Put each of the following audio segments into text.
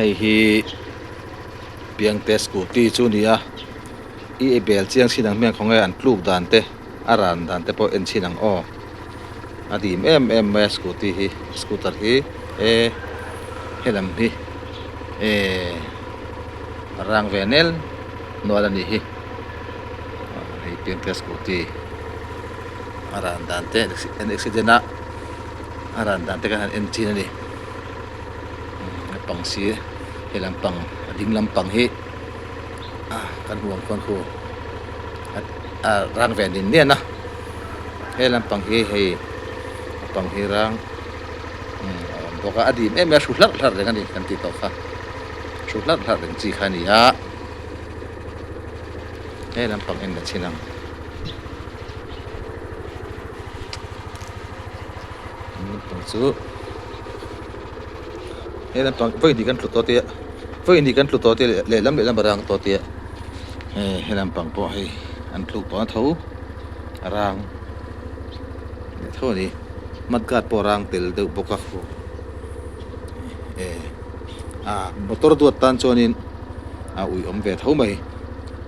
Hei hi Piangte scooty chu a ni a, i ei bel chiang chin ang hmiang khawnge an tluk dan te a ran dan te pawh en chin ang aw. A dim em em mai a scooty hi scooter hi e helam hi ehh a rang ve nel nual a nih hi hei Piangte scooty a ran dan te an accident a a ran dan te kha han en chin a ni. A pang si he lampang a ding lampang hi ah kan hmuh ang khuan khu a rang ve nin nian a he lampang hi hei a pang hi rang a awm bawk a a dim em em a hru hlarh hlarh reng a ni kan tih tawh kha hru hlarh hlarh reng chi kha a ni a he lampang en la chhin ang. Lampang chu he lampang vawi hnih kan tlu tawh tia vawi hnih kan tlu tawh tia lehlam lehlam a rang tawh tia hei he lampang pawh hei an tluk tawh a tho a rang leh tho a ni mud guard pawh a rang tel deuh bawk a eh ah motor duat tan chuanin a ui awm ve tho mai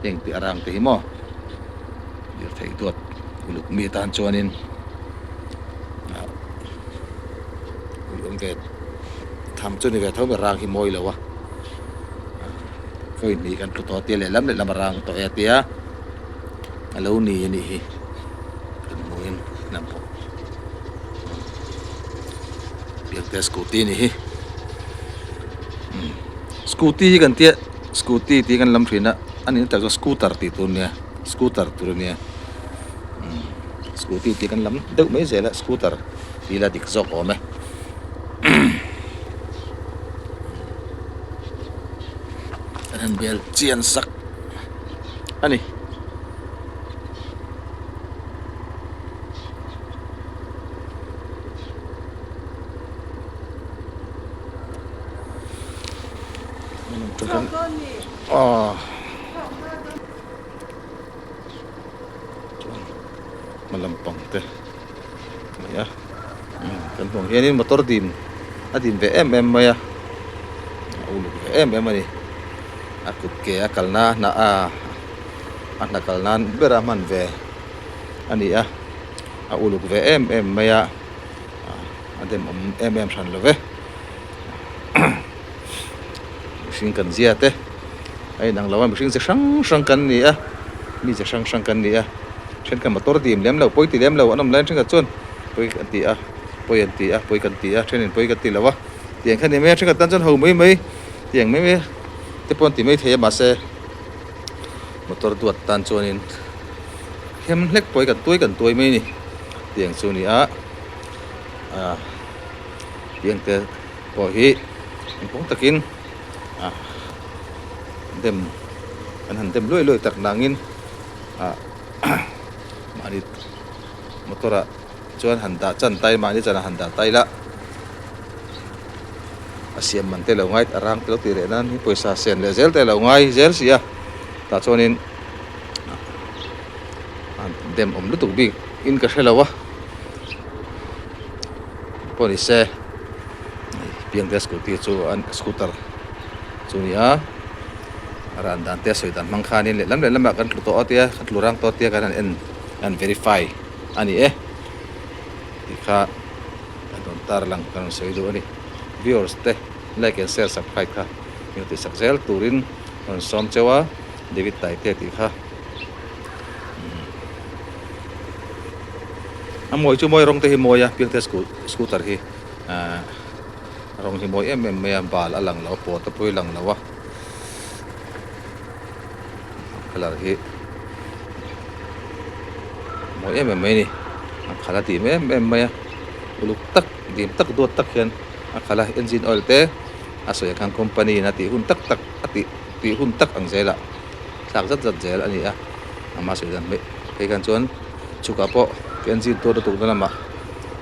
heng tih a rang te hi maw lirthei duat uluk mi tan chuanin. Ui awm ve tham chu ni ve tho mai rang hi mawi lo a vawi hnih kan tlu tawh tia lehlam lehlam a rang tawh e tia a lo ni a nih hi kan hmuh in lam pawh biangte scooty a nih hi scooty hi kan tia scooty tih kan lam thin a a nihna tak chuan scooter tih tur a nia scooter tur a nia. Scooty tih kan lam deuh mai zel a scooter tih ila dik zawk awm e kan han bel chian sak a ni. Aw. Chuan hma lampang te a ni a kan hmuh ang hianin motor dim a dim ve em em mai a a uluk ve em em a ni a kut ke a kalna a a hna kal nan ber a hman ve a ni a a uluk ve em em mai a a demawm em em hran lo ve mihring kan zia te. A inang lo a, mihring chi hrang hrang kan ni a, mi chi hrang hrang kan ni a, thenkhat motor dim lem lo, pawi ti lem lo an awm laiin thenkhat chuan pawi an ti a, pawi an ti a, pawi kan ti a, thenin pawi kan ti lo a, tiang kha ni mai a, thenkhat tan chuan ho mai mai tiang mai mai te pawh an ti mai thei a mahse motor duat tan chuanin hem hlek pawi kan tuai kan tuai mai a ni, tiang chu a ni a, ah tiang te pawh hi engpawng takin. ah dem an han dem luai luai tak nangin ah mahni motor ah chuan han dah chan tai mahni chan ah han dah tai la a siam man te lo ngai a rang te lo tih leh nan hi pawisa sen leh zel te lo ngai zel si a tah chuanin an dem awm lutuk bik in ka hre lo a pawh ni se. Piangte scooty chu an scooter chu a ni a a ran dan te a sawi dan hmang khanin lehlam lehlamah kan tlu tawh a tia kan tlu rang tawh a tia kan han en an verify a ni e tih kha kan rawn tar lang kan rawn sawi duh a ni viewers te like and share subscribe kha min rawn tihsak zel turin rawn sawm cheu a David Taite tih kha. A mawi chu mawi rawng te hi mawi a Piangte scooter hi ahh rawng hi mawi em em mai a bal a lang lo a pawt a pawi a lang lo a colour hi mawi em em mai a ni a khalh a dim em em mai a uluk tak dim tak duat tak hian a khalh a engine oil te a sawi ang khan company in a tih hun tak tak a tih tih hun tak ang zelah thlak zat zat zel a ni a ama sawi dan hmeh phei khan chuan chhukah pawh ka engine tur lutuk na lamah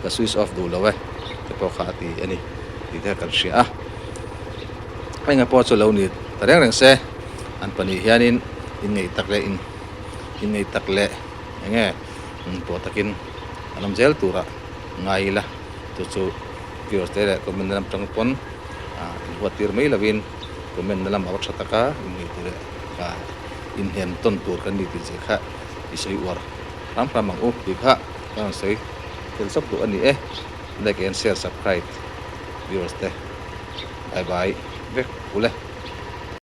ka switch off duh lo e te pawh kha a ti a ni tih te kan hria a engah pawh chu lo ni ta reng reng se an pahnih hianin inngeih tak leh in inngeih tak leh eng nge pawh takin an awm zel turah ngai ila chu chu viewers te leh comment lam tang pawn ah inhuat tir mai lovin. Comment na lamah va tha taka inngeih tur leh inhnem tawn tur kan ni tih che kha i sawi uar hram hram ang u tih kha ka rawn sawi tel chawp duh a ni e. Like and share subscribe viewers te bye bye vek u le.